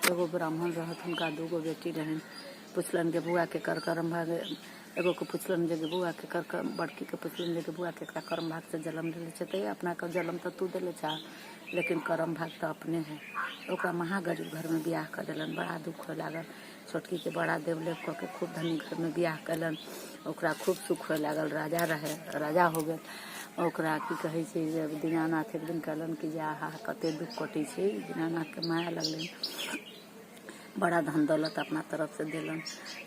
एगो ब्राह्मण रहथि, हुनका दूगो बेटी रहनि। पुछलनि गे बौआ, केकर करम भाग? एगोके पुछलनि जे गे बौआ, केकर, बड़कीके पुछलनि जे गे बौआ, केकरा करम भागसँ जनम लेने छै? तऽ अपनाके जनम तऽ तू देले छह, लेकिन करम भाग तऽ अपने है। ओकरा महा गरीब घरमे बियाह कऽ देलनि। बड़ा दुःख होय लागल। छोटकीके बड़ा देव लेप कऽ के खूब धनी घरमे बियाह कयलनि। ओकरा खूब सुख होय लागल। राजा रहै, राजा हो गेल। ओकरा की कहै छै जे दीनानाथ एक दिन कहलनि कि जे आहा, कते दुःख कटै छै। दीनानाथके माया लगलनि। बड़ा धन दौलत अपना तरफसँ देलनि।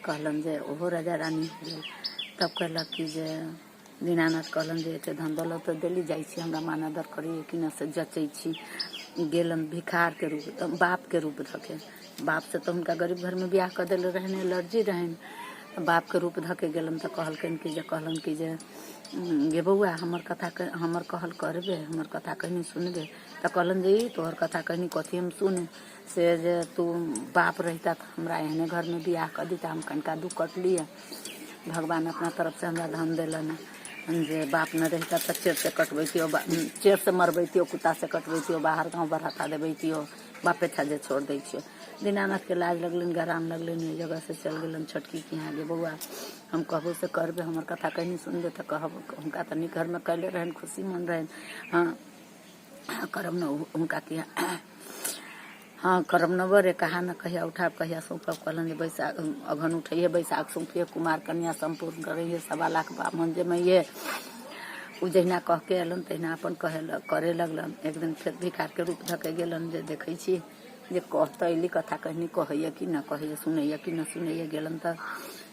कहलनि जे ओहो राजा रानी हो गेल। तब कहलक कि जे दीनानाथ कहलनि जे एते धन दौलत तऽ देली, जाइ छी, हमरा मान आदर करैए कि नहि से जचै छी। गेलन भिखारके रूप, बापके रूप धऽके। बापसँ तऽ हुनका गरीब घरमे बियाह कऽ देले रहनि, एलर्जी रहनि। बापके रूप धऽके गेलन तऽ कहलकनि कि जे, कहलनि कि जे गे बौआ, हमर कथा, हमर कहल करबे? हमर कथा कहिनी सुनबे? तऽ कहलनि जे ई तोहर कथा कहिनी कथी हम सुनू? से जे तू बाप रहिता तऽ हमरा एहने घरमे बियाह कऽ दिता, हम कनिका दुःख कटलियै। भगवान अपना तरफसँ हमरा धन देलनि जे बाप नहि रहिता तऽ चेरसँ कटबैतियो, चेरसँ मरबैतियो, कुत्तासँ कटबैतियो, बाहर गाँव बढ़ाता देबैतियो। बापे था जे छोड़ दै छियो। दीनानाथके लाज लगलनि, गराम लगलनि। ओहि जगहसँ चलि गेलनि छोटकीके यहाँ। गे बौआ, हम कहबो से करबै? हमर कथा कहिनी सुनबै? तऽ कहब हुनका तऽ नीक घरमे कयले रहनि, खुशी मन रहनि। हँ, करब ने हुनका के हँ करब न बरे कहा न कहिया उठाब, कहिया सौंपब? कहलनि जे बैसाख अगहन उठैहे, बैसाख सौंपिहे, कुमार कन्या सम्पूर्ण करैहे, 1.25 लाख बाभन जमैहे। ओ जहिना कह के अयलनि तहिना अपन कहे करे लगलनि। एक दिन फेर भिखारके रूप धऽ के गेलनि जे देखै छी जे कह तऽ अयली, कथा कहनी कहैए कि न कहैए, सुनैए कि न सुनैए। गेलनि तऽ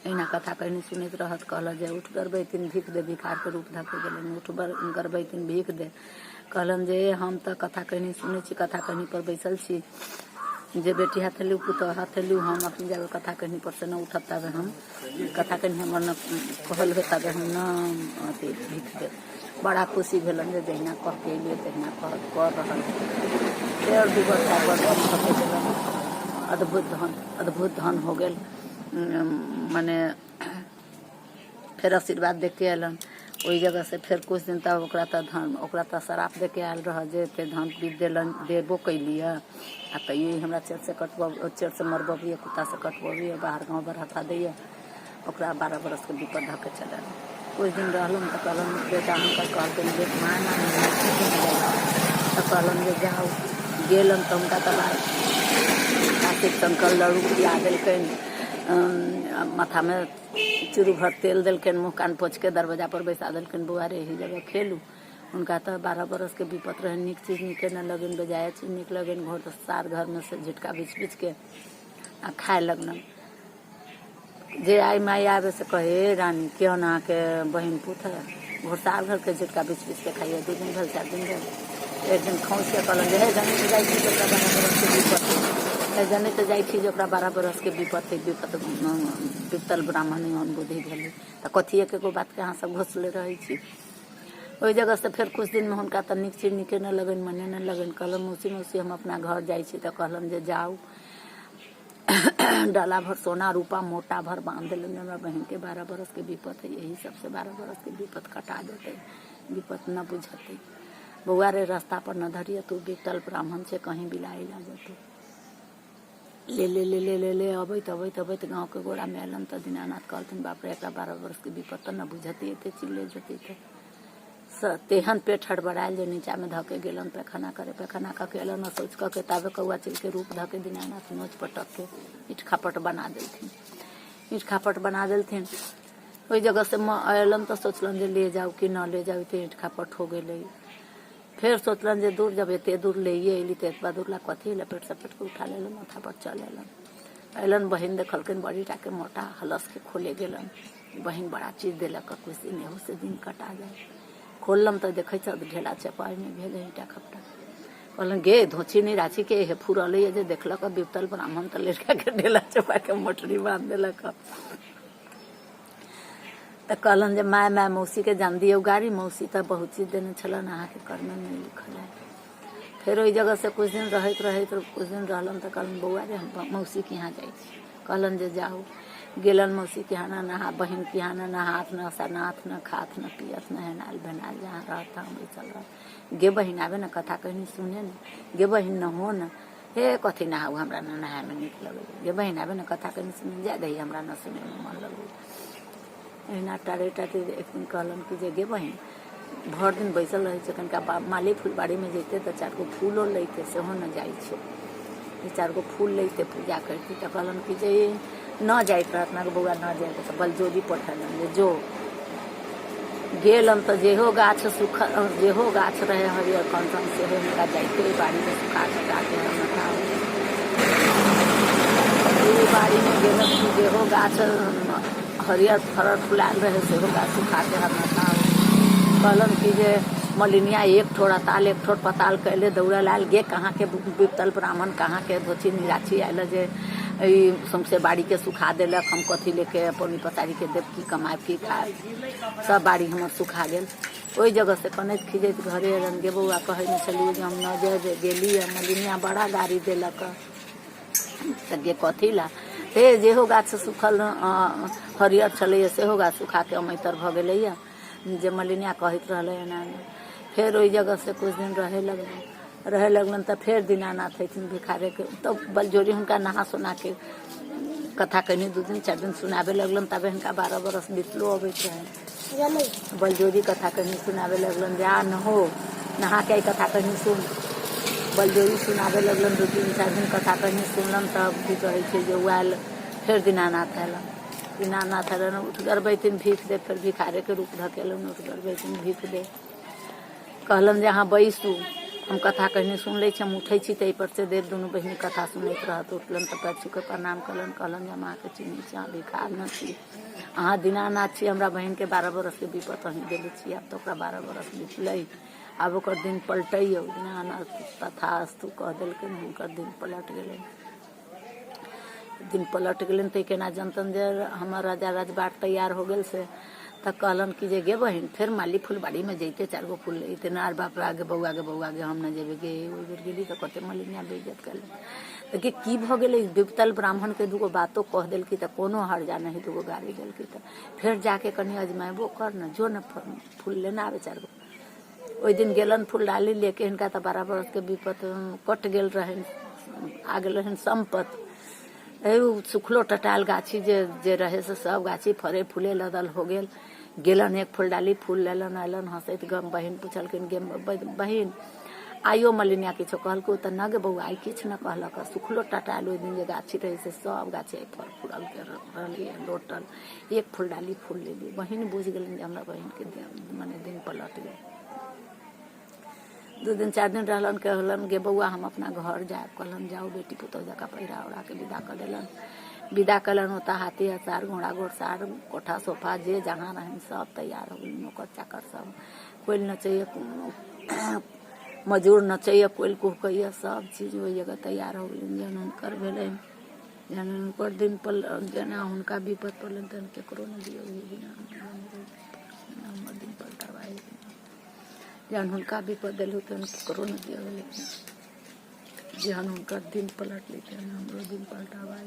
एहिना कथा कहनी सुनैत रहत। कहलक जे उठ गरबैतिन, भीख दे। भिखारके रूप धऽ के गेलनि। उठ गरबैतिन, भीख दे। कहलनि जे हम तऽ कथा कहनी सुनै छी, कथा कहनी पर बैसल छी, जे बेटी हाथे लू, पुतोह हाथे लू, हम अपने जाबे कथा कहनी पर से न उठब ताबे हम कथा कहनी हमर न कहल हो ताबे हम न अथी भीख देब। बड़ा खुशी भेलनि जे जहिना कह के एलियै तहिना कह कर रहल। फेर 2 बर 4 बर धन भऽ के गेलनि। अद्भुत धन, अद्भुत धन हो गेल। मने फेर आशीर्वाद दे के अयलनि ओहि जगहसँ। फेर किछु दिन तब ओकरा तऽ धन, ओकरा तऽ श्राप दे के आयल रहय जे एते धन भी देलनि, देबो कैलियै आ तैयो ई हमरा चेरसँ कटब, चेरसँ मरबबियै, कुत्तासँ कटबबियै, बाहर गाँव बढ़ाता दैये। ओकरा 12 बरसके विपद धऽ के चलल। किछु दिन रहलनि तऽ कहलनि बेटा हुनकर, कहलकनि जे माय तऽ कहलनि जे जाउ। गेलनि तऽ हुनका तऽ कार्तिक शंकर लड्डू खिया देलकनि, माथामे चूरू भर तेल देलकनि, मुँह कान पोछि के दरवाजा पर बैसा देलकनि, बौआ रे, एही जगह खेलू। हुनका तऽ 12 बरसके विपत रहनि। नीक चीज नीके नहि लगनि, बेजाय चीज नीक लगनि। घर सार घरमे से झिटका बीछ बीछ के आ खाय लगलनि। जे आइ माइ आबे से कहे, रानी, केहन अहाँके बहिन पुत है, घोड़सार घरके झिटका बीछ बीछ के खाइए। 2 दिन भेल, 4 दिन भेल, एक दिन खौंस के कहलनि जे हे, जनै तऽ जाइ छी जे ओकरा 12 बरसके विपत है। हे, जनै तऽ जाइ छी जे ओकरा 12 बरसके विपत है। विपत विपतल ब्राह्मण अनबुद्धि भेलै तऽ कथी एक एगो बातके अहाँ सब घोसले रहै छी? ओहि जगहसँ फेर किछु दिनमे हुनका तऽ नीक चीज नीके नहि लगनि, मने नहि लगनि। कहलनि, मौसी, मौसी, हम अपना घर जाइ छी। तऽ कहलनि जे जाउ। डाला भर सोना रूपा मोटा भर बांध देलनि। हमरा बहिनके 12 बरसके विपत है, यही सबसे 12 बरसके विपत कटा देतै, विपत न बुझतै। बौआ रे, रास्ता पर न धरिए, तू बीतल ब्राह्मण छै, कहीं बिलाई ला जेतौ। ले ले ले ले ले ले अबैत अबैत अबैत गाँवके गोड़ामे अयलनि तऽ दीनानाथ कहलथिन, बाप रे, एकरा 12 बरसके विपत तऽ न बुझतै, एते चिल्ले जेतै। तऽ तेहन पेट हड़बड़ायल जे नीचामे धऽ के गेलनि पैखाना करे। पैखाना कऽ के अयलनि, शौच कऽ के, ताबे कौआ चीलके रूप धऽ के दीनानाथ नोच पटक के ईंट खापट बना देलथिन। ईंट खापट बना देलथिन। ओहि जगहसँ अयलनि तऽ सोचलनि जे ले जाउ कि न ले जाउ, एते ईंट खापट हो गेलै। फेर सोचलनि जे दूर जब एते दूर लैए अयली तऽ एतबा दूर ला कथी लपेट सपेट के उठा लेलनि, माथा पर चल अयलनि। अयलनि, बहिन देखलकनि बड़ी टाके मोटा, हलस के खोले गेलनि। बहिन बड़ा चीज देलक, कुछ दिन एहू से दिन कटा जाय। खोललनि तऽ देखै छथि ढेला चपाइ नहि भेल ईंटा खपटा। कहलनि, गे धोची नहि राछी के हे फुरल जे देखलक विपतल ब्राह्मण तऽ लड़का के ढेला चपा के मोटरी बांध देलक। तऽ कहलनि जे माय, माय, मौसीके जान दियौ गाड़ी, मौसी तऽ बहुत चीज देने छलनि, अहाँके कर्मे नहि लिखल है। फेर ओहि जगहसँ किछु दिन रहैत रहैत किछु दिन रहलनि तऽ कहलनि, बौआ रे, हम मौसीके यहाँ जाइ छी। कहलनि जे जाउ। गेलनि मौसीके यहाँ, न नहा, बहिनके यहाँ न नहाथ, न सनाथ, न खाथ, न पियथ, न हेनायल भेनायल, जहाँ रहत तहाँ बैसल रहत। गे बहिन, आबे ने, कथा कहनी सुने ने, गे बहिन, न हो ने। हे कथी नहाउ, हमरा न नहायमे नीक लगैए। गे बहिन, आबे ने कथा कनि सुनि जाय दही, हमरा न सुनैमे मन लगैए। एहिना टारे टारे एक दिन कहलन कि जे गे बहिन, भरि दिन बैसल रहै छै, कनिका माली फुलबाड़ीमे जैते तऽ चारि गो फूलो लैते, सेहो नहि जाइ छै। जे चारि गो फूल लैते, पूजा करती। तऽ कहलन कि जे न जाइत रहत ने बौआ, न जाइत, तऽ बलजोरी पठेलन जे जो। गेलन तऽ जेहो गाछ सुखल, जेहो गाछ रहै हरियर कंचन, सेहो हुनका जाइते बाड़ीमे सुखा टटा के ओहि बाड़ीमे गेलन कि जेहो गाछ हरियर फड़ल फुलायल रहै, सेहो गाछ सुखा के हरनता। कहलन कि जे मलिनिया एक ठोर अताल, एक ठोर पताल कैले दौड़ल आयल। गे कहाँके विपतल ब्राह्मण, कहाँके धोची निराची आयल जे ई सौंसे बाड़ीके सुखा देलक? हम कथी लेके पौनी पसारीके देब? की कमायब, की खायब? सब बाड़ी हमर सुखा गेल। ओहि जगह से कनैत खिजैत घरे अयलन। गे बौआ, कहै नहि छलियै जे हम न जायब, गेली मलिनिया बड़ा गारी देलक। तऽ गे कथी ला? हे जेहो गाछ सुखल हरियर छलैए, सेहो गाछ सुखाके अमैतर भऽ गेलैए, जे मलिनिया कहैत रहलै एना एना। फेर ओहि जगह से किछु दिन रहै लगलनि। रहै लगलनि तऽ फेर दीनानाथ अयथिन भिखारेके, तऽ बलजोरी हुनका नहा सोना के कथा कहिनी 2 दिन 4 दिन सुनाबे लगलनि। तबे हिनका 12 बरस बितलो अबैत रहनि। बलजोरी कथा कहिनी सुनाबे लगलनि जे आ नहो, नहा के कथा कहिनी सुन। बलजोरी सुनाबे लगलनि। 2 3 4 दिन कथा कहिनी सुनलन। तब की कहै छै जे ओ आयल, फेर दीनानाथ अयलन। दीनानाथ अयलन, उठ गरबैथिन भीख दे। फेर भिखारेके रूप धकेलनि, उठ गरबैथिन भीख दे। कहलनि जे अहाँ बैसू, हम कथा कहिनी सुनि लै छी, हम उठै छी ताहि पर से देव दुनू बहिनी कथा सुनैत रहत। उठलनि तऽ पैर छूके प्रणाम कयलनि। कहलनि जे हम अहाँके चिन्है छी, अहाँ भिखार न छी, अहाँ दीनानाथ छी। हमरा बहिनके 12 बरसके विपत अहीं देले छी। आब तऽ ओकरा 12 बरस बितलै, आब ओकर दिन पलटैयौ। दीनानाथ तथास्तु कह देलखिन। हुनकर दिन पलट गेलनि। दिन पलट गेलनि तऽ केना जनतन जे हमर राजा राजबाट तैयार हो गेल से। तऽ कहलन कि जे गे बहिन, फेर माली फुलबाड़ीमे जैते, चारि गो फूल लैते ना। आर बाप रे, आगे बौआ गे, बौआ गे, हम नहि जेबै गे। ओहि बेर गेली तऽ कते मलिनिया बेइज्जत कयलक। तऽ गे, की भऽ गेलै? विपतल ब्राह्मणके दूगो बातो कह देलकी तऽ कोनो हर्जा नहि, दूगो गारि देलकी तऽ फेर जाके कनि अजमायबो कर ने, जो ने, फूल लेना आबे चारि गो। ओहि दिन गेलन फूल डाली लेके हिनका, तऽ 12 बरसके विपत कटि गेल रहनि, आ गेल रहनि सम्पत। सुखलो टटायल गाछी जे जे रहै से सब गाछी फड़े फूले लदल हो गेल। गेलन, एक फूल डाली फूल लेलन, अयलन हँसैत। गम बहिन पुछलखिन, गे बहिन, आइयो मलिनिया किछो कहलकौ तऽ? न गे बौआ, आइ किछु न कहलक। सुखलो टटायल ओहि दिन जे गाछी रहै से सब गाछी आइ फल फूलल रहलैए लोटल। एक फूल डाली फूल लेली। बहिन बुझि गेलनि जे हमरा बहिनके मने दिन पलट गेल। 2 दिन 4 दिन रहलन। कहलन, गे बौआ, हम अपना घर जायब। कहलन, जाउ बेटी, पुतहु जकाँ पहिरा ओढ़ा के विदा कऽ देलन। विदा कयलन। ओतऽ हाथी हसार, घोड़ा घोड़सार, कोठा सोफा जे जहाँ रहनि सब तैयार हो गेल। नौकर चाकर सब, कोयल नचैए, मजूर नचैए, कोयल कुहकैए, सब चीज ओहि जगह तैयार हो गेलनि। जहन हुनकर भेलनि, जहन हुनकर दिन पल, जेना हुनका विपत पड़लनि तहन केकरो नहि दियौ बिना हमर दिन पलटबाइ। जहन हुनका विपत देलहुँ तहन केकरो नहि दियौ। जेहन हुनकर दिन पलटलै तेहन हमरो दिन पलटाबा।